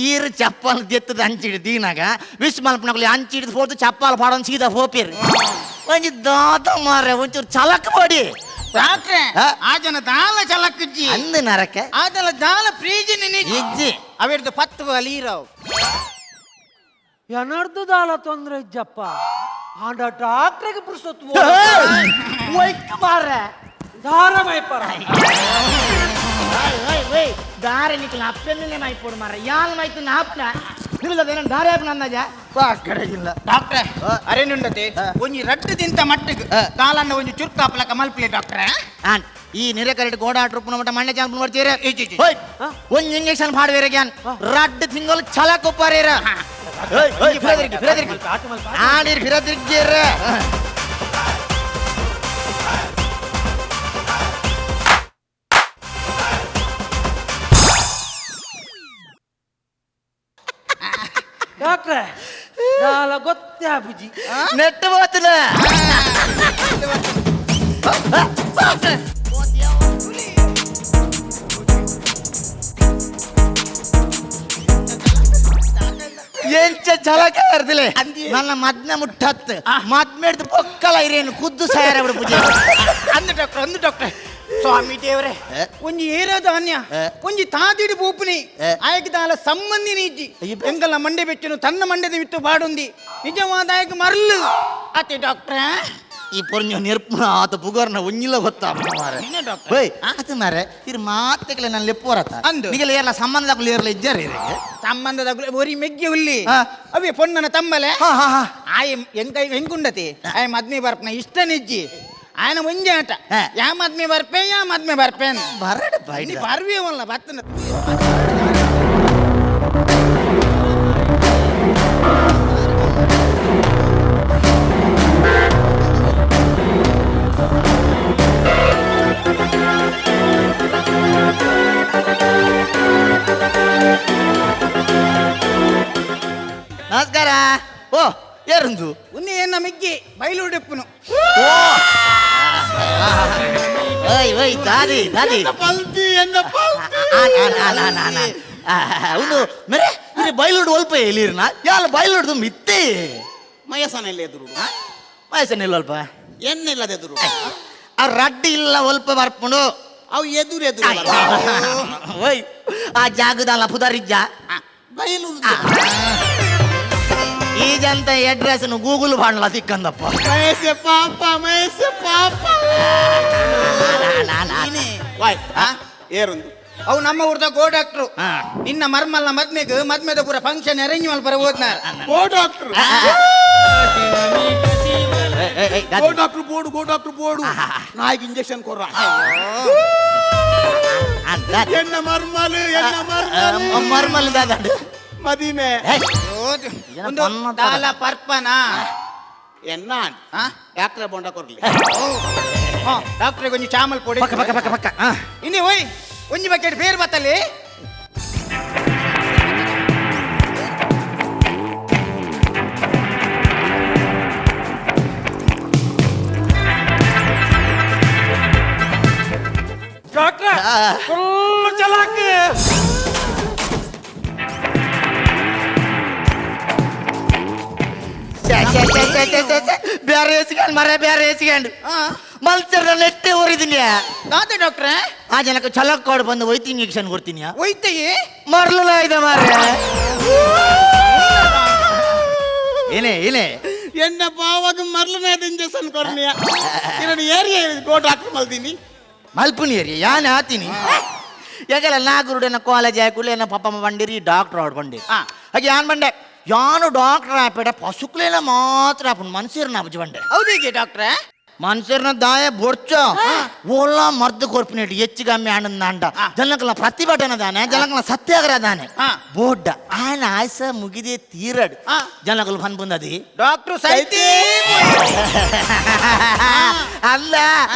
ಈರು ಚಪ್ಪಲ್ ದೆತ್ತದ ಅಂಚಿಡ್ ದೀನಾಗ ವಿಶ್ ಮಲ್ಪನಕಲಿ ಅಂಚಿಡ್ದು ಪೋತು ಚಪ್ಪಲ್ ಪಾಡೊಂದು ಸೀದಾ ಪೋಪಿರ್ ಒಂಜಿ ದಾತ ಮಾರೆ ಒಂಚೂರು ಚಲಕ್ ಬಾಡಿ ಡಾಕ್ಟ್ರೆ ಆ ಜನ ದಾಲ ಚಲಕ್ಕುಜ್ಜಿ ಅಂದು ನರಕ ಆ ಜನ ದಾಲ ಫ್ರೀಜ್ ಇಜ್ಜಿ ಅವೆರ್ದು ಪತ್ತು ಅಲೀರಾವ್ ಎನರ್ದು ದಾಲ ತೊಂದ್ರೆ ಇಜ್ಜಪ್ಪ ಆಂಡ ಡಾಕ್ಟ್ರಿಗೆ ಪುರ್ಸೊತ್ತು ಮಾರ್ರೆ ದಾರ ಮೈಪರ ದಾರೆ ನಿಕ್ಲ ಅಪ್ಪೆನ್ನೇ ಮೈಪೋಡು ಮಾರ ಯಾಲ್ ಮೈತು ನಾಪ್ನ ನಿಲ್ಲದ ದಾರೆ ಆಪ್ನ ಅಂದಾಜ ಕಡೆಗಿಲ್ಲ ಡಾಕ್ಟ್ರೆ ಅರೇನುಂಡತೆ ಒಂಜಿ ರಡ್ಡು ತಿಂತ ಮಟ್ಟಿಗೆ ಕಾಲನ್ನ ಒಂಜಿ ಚುರ್ಕಾಪಲ ಕಮಲ್ಪ್ಲೆ ಡಾಕ್ಟ್ರೆ ಆನ್ ಈ ನೆರೆ ಕರೆಟ್ ಗೋಡಾ ಟ್ರೂಪ್ ಮಟ್ಟ ಮಣ್ಣೆ ಚಾಂಪ್ ನೋಡ್ತೀರ ಹೋಯ್ ಒಂದ್ ಇಂಜೆಕ್ಷನ್ ಮಾಡುವೇರ ಗ್ಯಾನ್ ರಡ್ಡು ತಿಂಗಳು ಛಲಕ್ ಒಪ್ಪಾರೇರ ಫಿರದಿರ್ಗಿ ಫಿರದಿರ್ಗಿ ಆಡಿರ್ ಫಿರದಿರ್ಗಿರ ಡಾಕ್ಟ್ರೆ ದಾಲ ಗೊತ್ತೇ ಆಪುಜಿ ನೆಟ್ಟು ಹೋತದ ಎಂಚ ಛಲಕ ಅರ್ದಿಲೆ ನನ್ನ ಮದ್ನ ಮುಟ್ಟತ್ ಮದ್ಮೆಡ್ದು ಪೊಕ್ಕಲ ಇರೇನು ಖುದ್ದು ಸಾಯರ ಬಿಡು ಪೂಜೆ ಅಂದು ಡಾಕ್ಟ್ರೆ ಅಂದು ಡಾಕ್ಟ್ರೆ ಸ್ವಾಮಿ ದೇವರೇ ಒಂಜಿ ಏರ ಧಾನ್ಯ ಒಂಜಿ ತಾದಿಡು ಪೂಪುನಿ ಆಯಕ್ ದಾಲ ಸಂಬಂಧಿನಿ ಇಜ್ಜಿ ಎಂಗಲ್ಲ ಮಂಡೆ ಬೆಚ್ಚನು ತನ್ನ ಮಂಡೆದ ಬಿತ್ತು ಬಾಡುಂದಿ ನಿಜವಾದ ಆಯಕ್ ಮರ್ಲು ಅತಿ ಡಾಕ್ಟ್ರೆ ಈ ಪೊರ್ಂಜ ನೆರ್ಪುನ ಆತ ಪುಗರ್ನ ಒಂಜಿಲ ಗೊತ್ತಾ ಮಾರೆ ಓಯ್ ಆತ ಮಾರೆ ಇರ್ ಮಾತೆಗಲೆ ನನ್ನ ಲೆಪ್ಪು ಹೊರತ ಅಂದು. ನಿಗಲ ಏರ್ಲ ಸಂಬಂಧದಾಗಲು ಏರ್ಲ ಇಜ್ಜಾರ ಇರಿಗೆ ಸಂಬಂಧದ ಒರಿ ಮೆಗ್ಗಿ ಉಲ್ಲಿ ಅವೇ ಪೊನ್ನನ ತಮ್ಮಲೆ ಆಯ್ ಎಂಕ ಹೆಂಗುಂಡತಿ ಆಯ್ ಮದ್ಮೆ ಬರ್ಪನ ಇಷ್ಟ ನಿಜ್ಜಿ ఆయన ಒಂಜೆ ಆಟ ಯಾ ಮದ್ಮೆ ಬರ್ಪೆ ಯಾ ಮದ್ಮೆ ಬರ್ಪೆ ಬರಡಪ್ಪ ನೀ ಬರ್ವೇವಲ್ಲ ಬತ್ತನ ನಮಸ್ಕಾರ ಓ ಯಾರುಂದು ಉನ್ನೆ ಏನ ಮಿಗ್ಗಿ ಬೈಲುಡುಪ್ಪುನು ಓಯ್ ಓಯ್ ದಾದಿ ದಾದಿ ಪಲ್ತಿ ಎನ್ನ ಪಲ್ತಿ ಉಂದು ಮೇರೆ ಇರಿ ಬೈಲುಡು ಒಲ್ಪ ಎಲ್ಲಿರ್ನ ಯಾಲ ಬೈಲುಡ್ದು ಮಿತ್ತೆ ಮಯಸನ ಎದುರು ವಯಸ್ಸನ್ನ ಇಲ್ಲ ಅಲ್ಪ ಎನ್ನೆಲ್ಲದ ಎದುರು ಆ ರಡ್ಡಿ ಇಲ್ಲ ಒಲ್ಪ ಬರ್ಪುಂಡು ಅವು ಎದುರು ಎದುರು ಓಯ್ ಆ ಜಾಗದಲ್ಲ ಪುದರಿಜ್ಜ ಬೈಲು ಈಜಂತ ಅಡ್ರೆಸ್ ಗೂಗಲ್ ಮಾಡಲ ತಿಕ್ಕಂದಪ್ಪ ಮಹೇಶ ಪಾಪ ಮಹೇಶ ಪಾಪ ವಾಯ್ ಏರೊಂದು ಅವು ನಮ್ಮ ಊರ್ದ ಗೋ ಡಾಕ್ಟ್ರು ನಿನ್ನ ಮರ್ಮಲ್ನ ಮದ್ಮೆಗ್ ಮದ್ಮೆದ ಪೂರ ಫಂಕ್ಷನ್ ಅರೇಂಜ್ ಮಲ್ಪರ ಹೋದ್ನಾರ ಗೋ ಡಾಕ್ಟರ್ ಗೋ ಡಾಕ್ಟರ್ ಬೋಡು ಗೋ ಡಾಕ್ಟರ್ ಬೋಡು ನಾಯಿಗೆ ಇಂಜೆಕ್ಷನ್ ಕೊರ್ರ ಎನ್ನ ಮರ್ಮಲು ಎನ್ನ ಮರ್ಮಲು ಮರ್ಮಲ್ ದಾದ ಮದಿಮೆ ಒಂದು ದಾಲ ಪರ್ಪನ ಎನ್ನ ಡಾಕ್ಟರ್ ಬೋಂಡ ಕೊರ್ಲಿ. ಡಾಕ್ಟರ್ ಒಂಜಿ ಚಾಮಲ್ ಪೊಡಿ. ಪಕ್ಕ ಪಕ್ಕ ಪಕ್ಕ ಪಕ್ಕ. ಇನ್ನಿ ಓಯ್ ಒಂಜಿ ಬಕೆಟ್ ಬೇರ್ ಬತ್ತಲ್ಲಿ. ಡಾಕ್ಟ್ರೆ ಫುಲ್ ಚಲಾಕ್. ಬೇರೆ ಎಸ್ಕೊಂಡು ಮರ ಬೇರೆ ಎಸ್ಕೊಂಡು ಮಲ್ಚರ್ ನೆಟ್ಟೆ ಊರಿದ್ದೀನಿ. ದಾದ ಡಾಕ್ಟ್ರೆ? ಆ ಜನಕ್ಕೆ ಚಲಕ್ ಕೊಡು ಬಂದು ಒಯ್ತು ಇಂಜೆಕ್ಷನ್ ಕೊಡ್ತೀನಿ. ಒಯ್ತೆಯೇ ಮರ್ಲಲ್ಲ ಇದೆ ಮಾರ್ರೆ. ಏನೇ ಏನೇ ಎನ್ನ ಬಾವಾಗ ಮರ್ಲನಾದ ಇಂಜೆಕ್ಷನ್ ಕೊರ್ನಿಯ ಇವನು ಏರಿಯಾ ಗೋ ಡಾಕ್ಟರ್ ಮಲ್ದೀನಿ. ಮಲ್ಪುನಿ ಏರಿಯಾ ಯಾನೆ ಆತೀನಿ ಯಾಕೆಲ್ಲ ನಾಗುರುಡೆನ ಕಾಲೇಜ್ ಹಾಕುಲೆ ಎನ್ನ ಪಪ್ಪ ಬಂಡಿರಿ ಡಾಕ್ಟರ್ ಅವ್ರು ಬಂಡಿರಿ. ಹಾಗೆ ಯಾನ್ ಬಂಡೆ ಯಾನು ಡಾಕ್ಟರ್ ಆಪೇಡ ಪಸುಕ್ಲೇನ ಮಾತ್ರ ಆಪುನ್ ಮನ್ಸಿರ್ನ ಅಬಜಿ ಬಂಡೆ. ಹೌದೀಗೆ ಡಾಕ್ಟ್ರೆ? ಮನ್ಸರ್ನ ದಾಯ ಬೊಡ್ಚ ಓಲ ಮರ್ದು ಕೊರ್ಪಿನೇಟ್ ಹೆಚ್ಚಿಗಮ್ಮಿ ಆನಂದ ಅಂಡ ಜನಕಲ ಪ್ರತಿಭಟನೆ ದಾನೆ ಜನಕಲ ಸತ್ಯಾಗ್ರಹ ದಾನೆ ಬೋಡ್ಡ ಆಯನ ಆಯ್ಸ ಮುಗಿದೆ ತೀರಡ್ ಜನಕಲು ಬಂದ್ ಬಂದದಿ ಡಾಕ್ಟ್ರು ಸೈತಿ ಅಲ್ಲ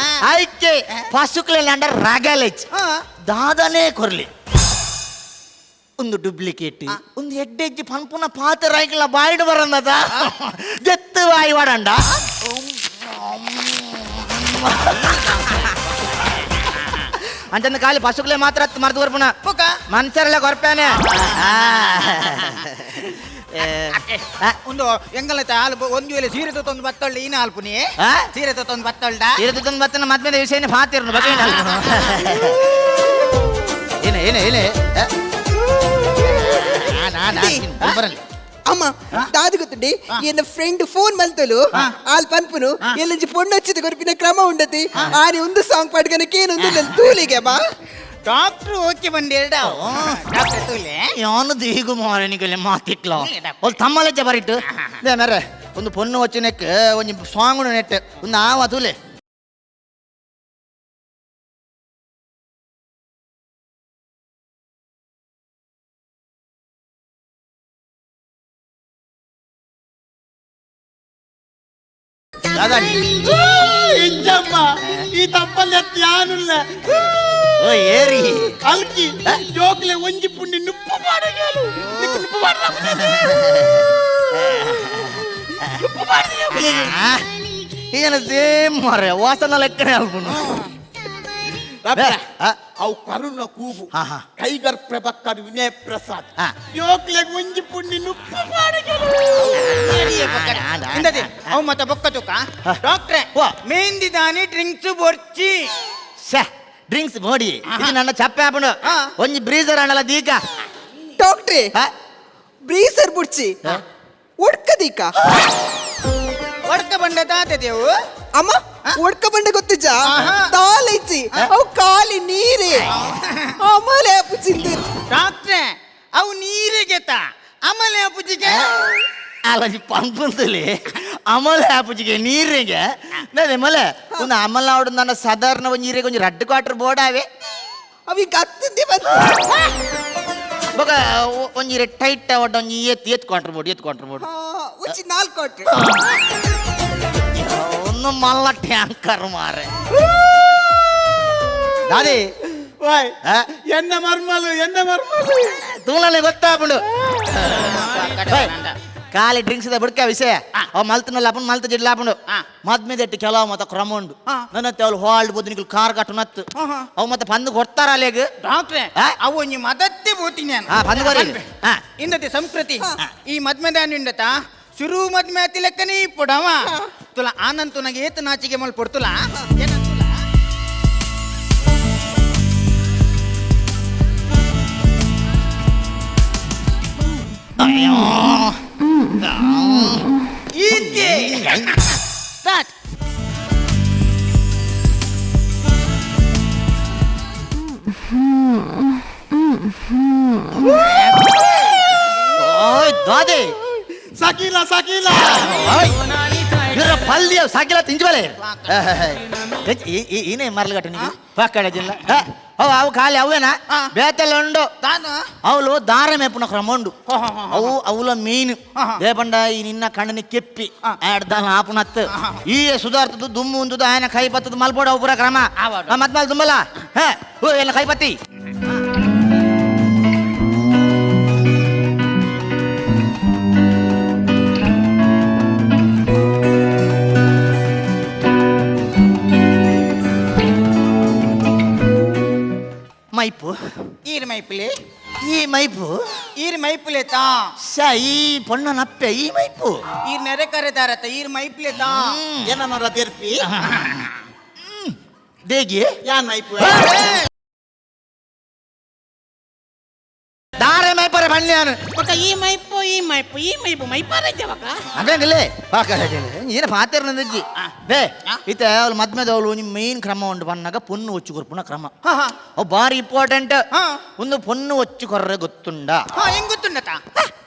ಐಕೆ ಪಸುಕ್ಲೆಲ್ಲ ಅಂಡ ರಗಲೆಚ್ ದಾದನೇ ಕೊರ್ಲಿ ಒಂದು ಡೂಪ್ಲಿಕೇಟ್ ಒಂದು ಎಡ್ಡೆಜ್ಜಿ ಪನ್ಪುನ ಪಾತ್ರ ಐಕ್ಲ ಬಾಯಿಡು ಬರಂದದ ದೆತ್ತು ಬಾಯಿ ವಾಡಂಡ ಅಂತಂದು ಖಾಲಿ ಪಸುಕ್ಲೆ ಮಾತ್ರ ಮರ್ದು ಕೊರ್ಪುನ ಮನ್ಸರೆಲ್ಲ ಕೊರ್ಪಾನೆ. ಒಂದು ಎಂಗಲೈತೆ ಹಾಲು ಒಂದು ವೇಳೆ ಸೀರೆ ತೊಂದು ಬತ್ತೊಳ್ಳೆ ಈನ ಆಲ್ಪುನಿ ಸೀರೆ ತೊಂದು ಬತ್ತೊಳ್ಳ ಸೀರೆ ತೊಂದು ಬತ್ತನ ಮದ್ಮೇಲೆ ವಿಷಯನೇ ಫಾತಿರ್ನು ಬಗ್ಗೆ ಏನೇ ಏನೇ ಏನೇ ಬರಲಿ. ಅಮ್ಮ ದಾದು ಗೊತ್ತುಂಡಿ ಎನ್ನ ಫ್ರೆಂಡ್ ಫೋನ್ ಮಲ್ತಲು ಆಲ್ ಪನ್ಪುನು ಎಲ್ಲಂಜಿ ಪೊಣ್ಣೊಚ್ಚಿದ ಕೊರ್ಪಿನ ಕ್ರಮ ಉಂಡತಿ ಆನೆ ಒಂದು ಸಾಂಗ್ ಪಾಡ್ಗನಕ್ಕೇನೊಂದು ತೂಲಿಗೆ ಬಾ. ಡಾಕ್ಟ್ರು ಓಕೆ ಬಂದೇಡ ಡಾಕ್ಟರ್ ತೂಲೆ ಯಾನು ದೀಗು ಮಾರನಿಗಲೆ ಮಾತಿಕ್ಲ ಒಂದು ತಮ್ಮಲೆಚ್ಚ ಬರಿಟ್ಟು they ಮೇರೆ ಒಂದು ಪೊಣ್ಣು ವಚ್ಚನೆಕ್ ಒಂಜಿ ಸಾಂಗ್ ನೆಟ್ ಒಂದು ಆವ ತೂಲೆ. ಇಂಜಮ್ಮ ಈ ತಪ್ಪಲ್ಲಿ ಯಾನುಲ್ಲ ಓ ಏರಿ ಅಲ್ಕಿ ಜೋಕ್ಲೆ ಒಂಜಿ ಪುಂಡಿ ನುಪ್ಪು ಪಾಡಗೇಲು ನುಪ್ಪು ಈಗನ ಸೇಮ್ ಮಾರ್ರೆ ವಾಸನ ಲೆಕ್ಕನೆ ಅಲ್ಪುನು. ಅವು ಕರುಣ ಕೂಗು ಟೈಗರ್ ಪ್ರಭಾಕರ್ ವಿನಯ್ ಪ್ರಸಾದ್ ಜೋಕ್ಲೆ ಒಂಜಿ ಪುಂಡಿ ನುಪ್ಪು ಪಾಡಗೇಲು. ಇಂದದೆ ಅವು ಮತ್ತ ಬೊಕ್ಕ ತುಕ ಡಾಕ್ಟ್ರೆ ಮೆಹಂದಿ ದಾನಿ ಡ್ರಿಂಕ್ಸ್ ಬೊರ್ಚಿ. ಶ್ಯಾ ಡ್ರಿಂಕ್ಸ್ ಮೋಡಿ ಇದು ನನ್ನ ಚಪ್ಪೆ ಆಪುಂಡು ಒಂಜಿ ಬ್ರೀಸರ್ ಅಣ್ಣಲ ದೀಕ. ಡಾಕ್ಟ್ರೆ ಬ್ರೀಸರ್ ಬುಡ್ಚಿ ಒಡ್ಕದೀಕ ಒಡ್ಕ ಬಂಡ ತಾತೆ ದೇವು. ಅಮ್ಮ ಒಡ್ಕ ಬಂಡ ಗೊತ್ತಿಜ್ಜ ತಾಲೈಚಿ ಅವು ಖಾಲಿ ನೀರೇ ಅಮಲೆ ಅಪ್ಪುಚಿಂದು. ಡಾಕ್ಟ್ರೆ ಅವು ನೀರಿಗೆ ಅಮಲೆ ಅಪ್ಪುಜಿಗೆ ಅಲ್ಲ ಪಂಪಂತಲಿ ಅಮಲೆ ಅಪ್ಪುಜಿಗೆ ನೀರಿಗೆ ಅದೇ ಮಲೆ ಒಂದು ಅಮಲ ಅವಡು ನನ್ನ ಸಾಧಾರಣ ಒಂಜಿ ನೀರಿಗೆ ಒಂಜಿ ರಡ್ಡು ಕ್ವಾಟರ್ ಬೋರ್ಡಾವೆ ಅವಿಗೆ ಹತ್ತಿದ್ದೆ ಬಂತು. ಬೊಕ ಒಂಜಿ ಟೈಟ್ ಅವಡ್ ಒಂಜಿ ಏತ್ ಏತ್ ಕ್ವಾಟರ್ ಬೋರ್ಡ್ ಏತ್ ಕ್ವಾಟರ್ ಬೋರ್ಡ್ ಒಂಜಿ ನಾಲ್ಕು ಕ್ವಾಟರ್. ಒಂದು ಮಲ್ಲ ಟ್ಯಾಂಕರ್ ಮಾರೆ ದಾದಿ. ವಾಯ್ ಎನ್ನ ಮರ್ಮಲು ಎನ್ನ ಮರ್ಮಲು ತೂಲನೆ ಗೊತ್ತಾಪುಂಡು ಖಾಲಿ ಡ್ರಿಂಕ್ಸ್ ಇದೆ ಬುಡ್ಕ ವಿಷಯ ಅವ ಮಲ್ತನಲ್ಲ ಅಪ್ಪನ ಮಲ್ತ ಜಿಡ್ಲ ಆಪುಂಡು ಮದ್ಮೆ ದೆಟ್ಟು ಕೆಲವು ಮತ್ತ ಕ್ರಮ ಉಂಡು ನನ್ನ ಅವಳು ಹಾಲ್ಡ್ ಬೋದು ನಿಕ್ಲು ಕಾರ್ ಕಟ್ಟು ನತ್ತು ಅವು ಮತ್ತೆ ಪಂದು ಕೊಡ್ತಾರ ಅಲ್ಲೇಗ. ಡಾಕ್ಟ್ರೆ ಅವು ಒಂಜಿ ಮದತ್ತೆ ಬೋತೀನಿ ಪಂದು ಕೊರಿ. ಇಂದತೆ ಸಂಸ್ಕೃತಿ ಈ ಮದ್ಮೆದಾನಿ ಉಂಡತ ಶುರು ಮದ್ಮೆ ಅತಿ ಲೆಕ್ಕನೇ ಇಪ್ಪುಡವ ತುಲ ಆನಂದ್ ತುನಗೆ ಏತು ನಾಚಿಗೆ ಮಲ್ ಪೊಡ್ತುಲ ಸ್ಟಾರ್ಟ್. ಓಯ್ ದಾದಿ ಸಕೀಲ ಸಕೀಲ. ಇವರ ಪಲ್ಯ ಸಾಕಿಲ್ಲ ತಿಂಜಬಲೆ ಏನೇ ಮರಲುಗಟ್ಟ ನೀವು ಪಕ್ಕಡ ಜಿಲ್ಲ. ಅವು ಅವು ಖಾಲಿ ಅವೇನಾ ಬೇತೆಲ್ಲ ಉಂಡು. ಅವಳು ದಾರ ಮೇಪುನ ಕ್ರಮ ಉಂಡು. ಅವು ಅವಳ ಮೀನು ದೇಪಂಡ ಈ ನಿನ್ನ ಕಣ್ಣನಿ ಕೆಪ್ಪಿ ಆಡ್ದಾನ ಆಪುನತ್ತು ಈ ಸುಧಾರ್ತದ್ದು ದುಮ್ಮು ಉಂದುದು ಆಯನ ಕೈ ಪತ್ತದ ಮಲ್ಪೋಡ ಅವು ಪೂರ ಕ್ರಮ ಮತ್ ಮಲ್ ದುಂಬಲ. ಹೇ ಓ ಎಲ್ಲ ಕೈ ಪತ್ತಿ ಮೈಪು ಈರ್ ಮೈಪುಲೆ ಈ ಮೈಪು ಈರ್ ಮೈಪುಲೆ ತಾ ಶ ಈ ಪೊಣ್ಣ ನಪ್ಪೆ ಈ ಮೈಪು ಈರ್ ನೆರೆ ಕರೆದಾರತ್ತ ಈರ್ ಮೈಪುಲೆ ತಾ ಏನನ್ನರ ತೆರ್ಪಿ ದೇಗಿ ಯಾನ್ ಮೈಪು ದಾರೆ ಮೈಪರೆ ಬಣ್ಣಿಯಾನು ಬೊಕ ಈ ಮೈಪು ಈ ಮೈಪು ಈ ಮೈಪು ಮೈಪಾರಜ್ಜ ಬೊಕ ಅದಂಗಲೇ ಏನ ಪಾತೆರ್ನದಜ್ಜಿ ಬೇ ಇತ್ತೆ ಅವಳು ಮದ್ಮೆದವಳು ನಿಮ್ಮ ಮೇನ್ ಕ್ರಮ ಉಂಡು ಬನ್ನಾಗ ಪೊನ್ನು ಒಚ್ಚು ಕೊರ್ಪುನ ಕ್ರಮ. ಅವು ಬಾರಿ ಇಂಪಾರ್ಟೆಂಟ್. ಒಂದು ಪೊನ್ನು ಒಚ್ಚು ಕೊರ್ರೆ ಗೊತ್ತುಂಡ? ಹೆಂಗ್ ಗೊತ್ತುಂಡತ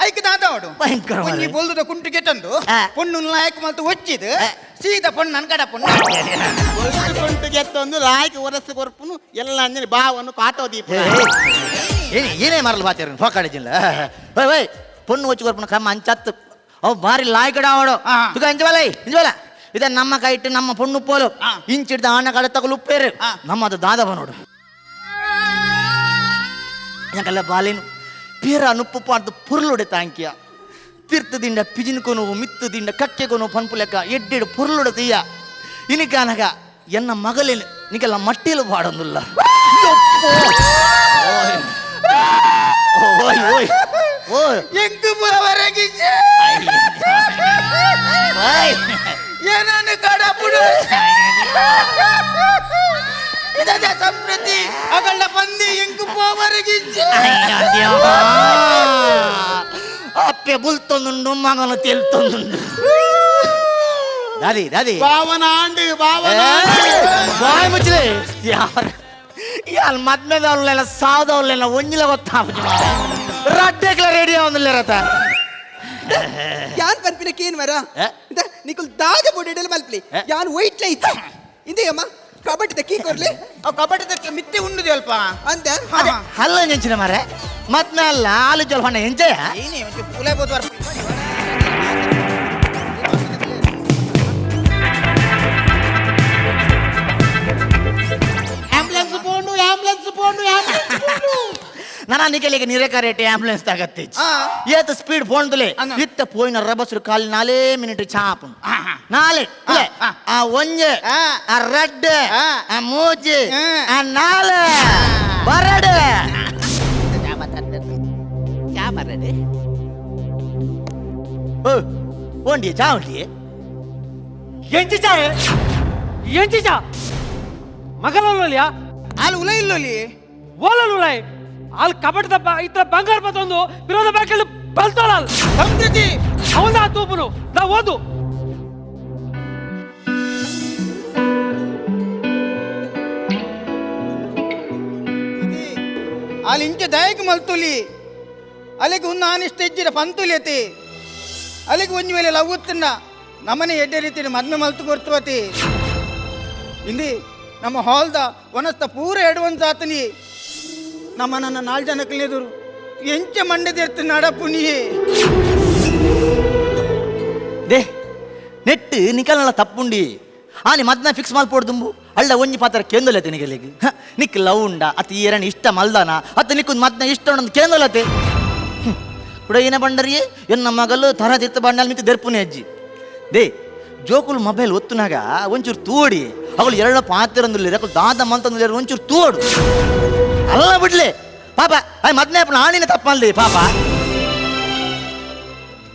ಐಕ್ ದಾದ ಅವಡು ಭಯಂಕರ ಒಂಜಿ ಬೊಲ್ದುದ ಕುಂಟು ಗೆಟ್ಟಂದು ಪೊಣ್ಣು ಲಾಯಕ್ ಮಲ್ತು ಒಚ್ಚಿದ್ ಸೀದಾ ಪೊಣ್ಣು ನನ್ ಕಡ ಪೊಣ್ಣು ಕುಂಟು ಗೆತ್ತೊಂದು ಲಾಯಕ್ ಒರಸು ಕೊರ್ಪುನು ಎಲ್ಲ ಅಂಜನಿ ಬಾವನ್ನು ಕಾಟೋ ದೀಪ. ಏನೇ ಮರಲು ಪಾತೆರ್ ಫೋಕಾಡ ಜಿಲ್ಲ. ಓಯ್ ಓಯ್ ಪೊಣ್ಣು ಒಚ್ಚು ಕೊರ್ಪುನ ಕ್ರಮ ಅಂಚತ್ತು ಅವು ಬಾರಿ ಲಾಯ್ಕಡ ಅವಡು. ತುಕ ಇಂಚವಲ ಇಂಚವಲ ಇದ ನಮ್ಮ ಕೈಟ್ಟು ನಮ್ಮ ಪೊಣ್ಣು ಪೋಲು ಇಂಚಿಡ್ದ ಆಣ ಕಡೆ ತಗಲು ಉಪ್ಪೇರು ನಮ್ಮದು ದಾದವ ನೋಡು. ಯಾಕಲ್ಲ ಬಾಲೇನು ಪೀರ ನುಪ್ಪು ಪಾಡ್ದು ಪುರ್ಲುಡೆ ತಾಂಕಿಯ ತೀರ್ಥದಿಂದ ಪಿಜಿನ್ಕೊನು ಮಿತ್ತುದಿಂದ ಕಕ್ಕೆಕೊನು ಪನ್ಪುಲೆಕ್ಕ ಎಡ್ಡೆಡು ಪುರ್ಲುಡೆ ತೀಯ ಇನಿಕಾನಗ ಎನ್ನ ಮಗಲೇನು ನಿಕೆಲ್ಲ ಮಟ್ಟಿಲು ಪಾಡೊಂದುಲ್ಲ. ಓಯ್ ಓಯ್ ಓಯ್ ಎಂಕು ಪುರವರೆಗಿಚ್ಚೆ ಏನನ್ನು ಕಡಪುಡು ಇದದೆ ಸಂಪ್ರತಿ ಅಗಳ್ಳ ಪಂದಿ ಎಂಕು ಪೋವರೆಗಿಚ್ಚೆ ಅಪ್ಪೆ ಬುಲ್ತೊಂದುಂಡು ಮಗನು ತೆಲ್ತೊಂದುಂಡು. ದಾದಿ ದಾದಿ ಬಾವನ ಆಂಡು ಬಾವನ ಬಾಯ್ ಮುಚ್ಚಲೆ ಯಾರ ಇಯಾಲ್ ಮದ್ಮೆದವ್ರನ್ನೆಲ್ಲ ಸಾವ್ದವ್ರನ್ನೆಲ್ಲ ಒಂಜಿಲ ಗೊತ್ತಾಪುಜಿ ರಡ್ಡೆಕ್ಲ ರೆಡಿ ಆವೊಂದುಲ್ಲೆ ರತ. ಯಾನ್ ಪನ್ಪಿನ ಕೇನ್ ಮರ ನಿಕುಲ್ ದಾದ ಬೋಡಿಡಲ್ ಮಲ್ಪ್ಲಿ ಯಾನ್ ವೈಟ್ ಲೈಟ್ ಇಂದೇ ಅಮ್ಮ ಕಬಡ್ಡಿ ಕೀ ಕೊರ್ಲಿ. ಅವ್ ಕಬಡ್ಡಿ ಮಿತ್ತೆ ಉಂಡುದಿ ಅಲ್ಪ ಅಂದ ಅದೇ ಹಲ್ಲ ನೆಂಚಿನ ಮರೆ ಮದ್ಮೆ ಅಲ್ಲ ಆಲು ಜಲ್ ಹೊಣ್ಣ ಎಂಜಯ ಏನೇ ಒಂಚೂರು ಪುಲೆ ಬೋದು ಆಂಬ್ಯುಲೆನ್ಸ್ ಪೋಂಡು ಆಂಬ್ಯುಲೆನ್ಸ್ ಪೋಂಡು ಆಂಬ್ಯುಲೆನ್ಸ್ ಪೋಂಡು. ನನ್ನ ನಿಕಲಿಗೆ ನಿರೇಕರೇಟೆ ಆಂಬ್ಯುಲೆನ್ಸ್ ತಾಗತ್ತೆ ಏತ ಸ್ಪೀಡ್ ಫೋನ್ದುಲೆ ಇತ್ತ ಪೋಯಿನ ರಬಸ್ರು ಕಾಲಿ ನಾಲೇ ಮಿನಿಟ್ ಚಾಪು ನಾಲೆ ಆ ಒಂಜೆ ಆ ರಡ್ಡ್ ಆ ಮೂಜಿ ಆ ನಾಲೆ ಬರಡು ಓ ಓಂಡಿ ಚಾ ಉಂಡಿ ಎಂಚಿ ಚಾ ಎಂಚಿ ಚಾ ಮಗಲೊಲಿಯಾ ಅಲ್ಲಿ ಉಲ ಇಲ್ಲೊಲಿ ಓಲಲ್ ಉಲಾಯ್ ಅಲ್ಲಿ ಕಬಡ್ಡಿದ ಇತ್ತ ಬಂಗಾರ ಬತ್ತೊಂದು ವಿರೋಧ ಬ್ಯಾಂಕಲ್ಲಿ ಬಲ್ತೋಲಾಲ್ ಸಂಸ್ಕೃತಿ ಅವನ ತೂಪುನು ನಾ ಓದು ಅಲ್ಲಿ ಇಂಚ ದಯಕ್ ಮಲ್ತುಲಿ ಅಲ್ಲಿಗೆ ಉನ್ನ ಆನಿಷ್ಟ ಇಜ್ಜಿರ ಪಂತುಲಿ ಅತಿ ಅಲ್ಲಿಗೆ ಒಂಜಿ ವೇಳೆ ಲವ್ವುತ್ತನ್ನ ನಮ್ಮನೆ ಎಡ್ಡೆ ರೀತಿ ಮದ್ಮೆ ಮಲ್ತು ಕೊರ್ತುವತಿ ಇಂದಿ ನಮ್ಮ ಹಾಲ್ದ ವನಸ್ತ ಪೂರ ಅಡ್ವಾನ್ಸ್ ಆತನಿ ನಮ್ಮ ನನ್ನ ನಾಲ್ಕು ಜನ ಕಲಿಯದರು ಎಂಚ ಮಂಡದಿರ್ತ ನಡಪುನಿಯೇ they ನೆಟ್ಟು ನಿಕಲ್ನಲ್ಲ ತಪ್ಪುಂಡಿ ಆನಿ ಮದ್ನ ಫಿಕ್ಸ್ ಮಲ್ಪೋಡು ದುಂಬು ಅಳ್ಳ ಒಂಜಿ ಪಾತ್ರ ಕೇಂದೊಲತೆ ನಿಗಲಿಗೆ ನಿಕ್ ಲವ್ ಉಂಡ ಅತ್ ಏರಣ ಇಷ್ಟ ಮಲ್ದಾನ ಅತ್ ನಿಕ್ಕು ಮದ್ನ ಇಷ್ಟ ಉಂಡ ಕೇಂದೊಲತೆ ಕೂಡ ಏನ ಬಂಡರಿಯೇ ಎನ್ನ ಮಗಲು ತರ ತಿರ್ತ ಬಂಡಲ್ ಮಿತ್ತು ದೆರ್ಪುನೆ ಅಜ್ಜಿ. They ಜೋಕುಲು ಮೊಬೈಲ್ ಒತ್ತುನಾಗ ಒಂಚೂರು ತೋಡಿ ಅವಳು ಎರಡು ಪಾತ್ರ ಅಕುಲು ದಾದ ಮಂತಂದು ಒಂಚೂರು ತೋಡು ಅಲ್ಲ ಬಿಡ್ಲೆ ಪಾಪ ಅಯ್ ಮದ್ನೆ ಆಣಿನ ತಪ್ಪಲ್ದಿ ಪಾಪ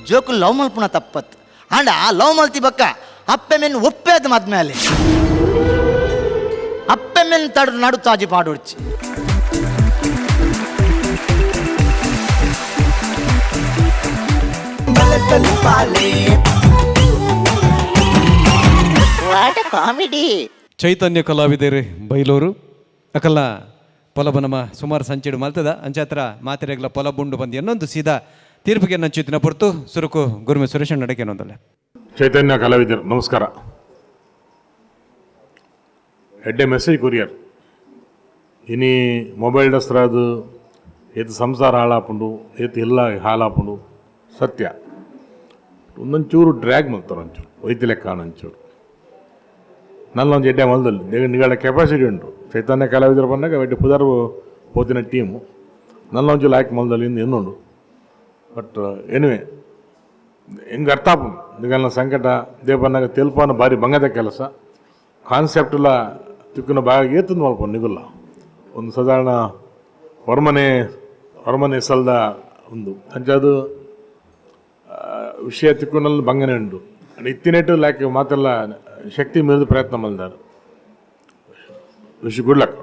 ಜೋಕುಲು ಲವ್ ಮಲ್ಪುನ ತಪ್ಪತ್ ಅಂಡ ಲವ್ ಮಲ್ತಿ ಬಕ್ಕ ಅಪ್ಪೆ ಮೆನ್ ಒಪ್ಪೆ ಅದು ಮದ್ಮೇಲೆ ಅಪ್ಪೆ ಮೆನ್ ತಡು ನಡು ತಾಜಿ ಪಾಡೊಡ್ಚಿ. What comedy. ಚೈತನ್ಯ ಕಲಾವಿದರು ಬೈಲೂರು ಅಕಲ್ಲ ಪೊಲಬ ನಮ್ಮ ಸುಮಾರು ಸಂಚಿಡು ಮಲ್ತದ ಅಂಚಾತ್ರ ಮಾತೆರೆಗ್ಲ ಪೊಲಬುಂಡು ಬಂದು ಎನ್ನೊಂದು ಸೀದಾ ತೀರ್ಪಿಗೆ ನಂಚುತ್ತಿನ ಪೊರ್ತು ಸುರುಕು ಗುರುಮೆ ಸುರೇಶ್ ನಡಕೆ ನೊಂದಲ್ಲ. ಚೈತನ್ಯ ಕಲಾವಿದರು ನಮಸ್ಕಾರ. ಎಡ್ಡೆ ಮೆಸೇಜ್ ಕೊರಿಯರ್ ಇನಿ ಮೊಬೈಲ್ ಡಸ್ರಾದು ಏತ್ ಸಂಸಾರ ಹಾಳಾಪುಂಡು, ಏತ್ ಇಲ್ಲ ಹಾಳಾಪುಂಡು ಸತ್ಯ. ಒಂದೊಂಚೂರು ಡ್ರ್ಯಾಗ್ ಮಲ್ತಾರೆ, ಒಂಚೂರು ಒಯ್ತಿ ಲೆಕ್ಕ ಒಂಚೂರು ನಲ್ಲ ಒಂಜಿ ಎಡ್ಡೆ ಮಲ್ದಲ್ಲಿ ನಿಗಳ ಕೆಪಾಸಿಟಿ ಉಂಟು. ಚೈತನ್ಯ ಕಲಾವಿದರು ಬಂದಾಗ ಎಡ್ಡೆ ಪುದರ್ ಪೋತಿನ ಟೀಮು ನಲ್ಲ ಒಂಚೂರು ಲಾಯ್ಕ್ ಮಲ್ದಲ್ಲಿ ಇಂದು ಇನ್ನುಂಡು. ಬಟ್ ಎನಿವೆ ಹಿಂಗೆ ಅರ್ಥ ಆಪುಂಡು ನಿಗಲ್ನ ಸಂಕಟ ದೇಪನ್ನಾಗ ತೆಲ್ಪಾನ ಭಾರಿ ಬಂಗದ ಕೆಲಸ. ಕಾನ್ಸೆಪ್ಟ್ಲ ತಿಕ್ಕುನ ಬಾಗ ಏತಂದು ಮಲ್ಪೊಂಡು ನಿಗುಲ್ಲ ಒಂದು ಸಾಧಾರಣ ಹೊರಮನೆ ಹೊರಮನೆ ಸಲ್ದ ಒಂದು ಅಂಚಾದು ವಿಷಯ ತಿಕ್ಕುನಲ್ಲಿ ಬಂಗನೆ ಉಂಟು. ಇತ್ತಿನೆಟ್ಟು ಲಾಯ್ಕ್ ಮಾತೆಲ್ಲ ಶಕ್ತಿ ಮೀರಿದ ಪ್ರಯತ್ನ ಮಲ್ದಾರ್. Wish good luck.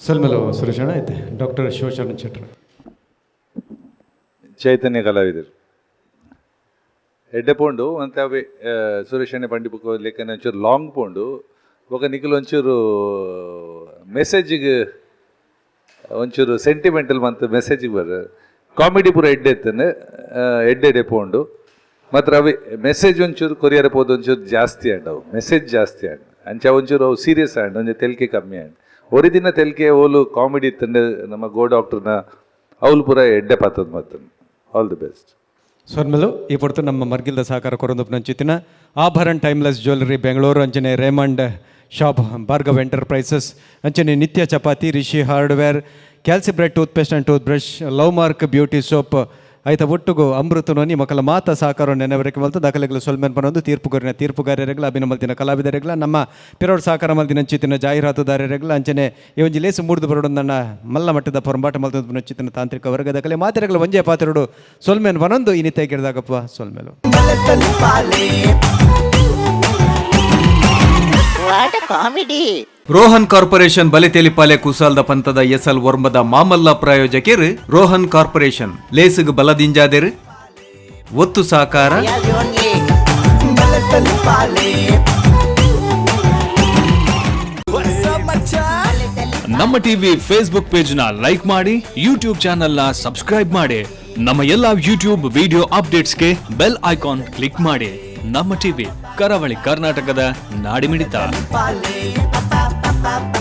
ಸೊಲ್ಮೆಲು ಸುರೇಶಣ್ಣ. ಐತೆ ಡಾಕ್ಟರ್ ಶಿವಶರಣ ಶೆಟ್ಟರ್. ಚೈತನ್ಯ ಕಲಾವಿದರು ಎಡ್ಡೆ ಪೋಂಡು ಅಂತ ಅವೆ ಸುರೇಶಣ್ಣೆ ಪಂಡಿ ಬುಕ್ ಲೆಕ್ಕನೆ ಒಂಚೂರು ಲಾಂಗ್ ಪೋಂಡು ಬೊಕ ನಿಕುಲು ಒಂಚೂರು ಮೆಸೇಜಿಗೆ ಒಂಚೂರು ಸೆಂಟಿಮೆಂಟಲ್ ಮಂತ್ ಮೆಸೇಜಿಗೆ ಬರ ಕಾಮಿಡಿ ಪೂರ ಎಡ್ಡೆ ಇತ್ತನೆ ಎಡ್ಡೆ ಎಡ್ಡೆ ಪೋಂಡು ಮಾತ್ರ ಅವೆ ಮೆಸೇಜ್ ಒಂಚೂರು ಕೊರಿಯರ್ ಪೋದು ಒಂಚೂರು ಜಾಸ್ತಿ ಆಂಡ್ ಅವು ಮೆಸೇಜ್ ಜಾಸ್ತಿ ಆಂಡ್ ಅಂಚ ಒಂಚೂರು ಅವು ಸೀರಿಯಸ್ ಆಂಡ್ ಒಂಜಿ ತೆಲಿಕೆ ಕಮ್ಮಿ ಆಂಡ್ ಒರಿದಿನ ತೆಲಿಕೆ ಓಲು ಕಾಮಿಡಿ ಇತ್ತಂಡೆ ನಮ್ಮ ಗೋ ಡಾಕ್ಟರ್ನ ಅವ್ಲು ಪೂರ ಎಡ್ಡೆ ಪಾತದ ಮತ್ತು ಆಲ್ the best. ಸೊಲ್ಮೆಲು. ಈ ಪೊರ್ತು ನಮ್ಮ ಮರ್ಗಿಲ್ದ ಸಹಕಾರ ಕೊರೊಂದುಪ್ಪುನಂಚಿತ್ತಿನ ಆಭರಣ್ ಟೈಮ್ಲೆಸ್ ಜ್ಯುವೆಲ್ಲರಿ ಬೆಂಗಳೂರು, ಅಂಚನೆ ರೇಮಂಡ್ ಶಾಪ್ ಭಾರ್ಗವ್ ಎಂಟರ್ಪ್ರೈಸಸ್, ಅಂಚನೆ ನಿತ್ಯ ಚಪಾತಿ, ರಿಷಿ hardware, ಕ್ಯಾಲ್ಸಿಬ್ರೆಡ್ tooth paste and tooth brush, love mark beauty soap, ಐತ ಒಟ್ಟುಗು ಅಮೃತನೋನಿ ಮಕ್ಕಳ ಮಾತ ಸಹಕಾರ ನೆನವರಿಕೆ ಮಲ್ತು ದಾಖಲೆಗಳು ಸೊಲ್ಮೆನ್ ಪನೊಂದು ತೀರ್ಪು ಕೊರಿನ ತೀರ್ಪುಗಾರರೆಗಳ, ಅಭಿನಯ ಮಲ್ತಿನ ಕಲಾವಿದರೆಗಳ, ನಮ್ಮ ಪಿರೋಡ್ ಸಹಕಾರ ಮಲ್ತಿನ ಅಂಚಿತ್ತಿನ ಜಾಹೀರಾತುದಾರರೆಗಳ, ಅಂಚನೆ ಈ ಒಂಜಿ ಲೇಸು ಮೂಡ್ದು ಬರೋಡನ್ನ ಮಲ್ಲ ಮಟ್ಟದ ಪೊರಂಬಾಟ ಮಲ್ತು ಅಂಚಿತ್ತಿನ ತಾಂತ್ರಿಕ ವರ್ಗದ ಕಲೆ ಮಾತೆರೆಗಳ ಒಂಜೇ ಪಾತ್ರಡು ಸೊಲ್ಮೆನ್ ಪನೊಂದು ಇನಿತ ಗಿಡದಾಗಪ್ಪ ಸೊಲ್ಮೆಲು. What comedy. Rohan corporation ಬಲೆತೇಲಿಪಾಲೆ ಕುಸಾಲ್ದ ಪಂತದ ಎಸಲ್ ಒರ್ಂಬದ ಮಾಮಲ್ಲ ಪ್ರಾಯೋಜಕಿರ್ ರೋಹನ್ ಕಾರ್ಪೊರೇಷನ್ ಲೇಸುಗ್ ಬಲದಿಂಜಾದೆರ್ ಒತ್ತು ಸಾಕಾರ. ನಮ್ಮ ಟಿವಿ ಫೇಸ್ಬುಕ್ ಪೇಜ್ ನ ಲೈಕ್ ಮಾಡಿ, ಯೂಟ್ಯೂಬ್ ಚಾನೆಲ್ ನ ಸಬ್ಸ್ಕ್ರೈಬ್ ಮಾಡಿ, ನಮ್ಮ ಎಲ್ಲಾ ಯೂಟ್ಯೂಬ್ ವಿಡಿಯೋ ಅಪ್ಡೇಟ್ಸ್ಗೆ ಬೆಲ್ ಐಕಾನ್ ಕ್ಲಿಕ್ ಮಾಡಿ. ನಮ್ಮ ಟಿವಿ, ಕರಾವಳಿ ಕರ್ನಾಟಕದ ನಾಡಿಮಿಡಿತ. Pa pa pa.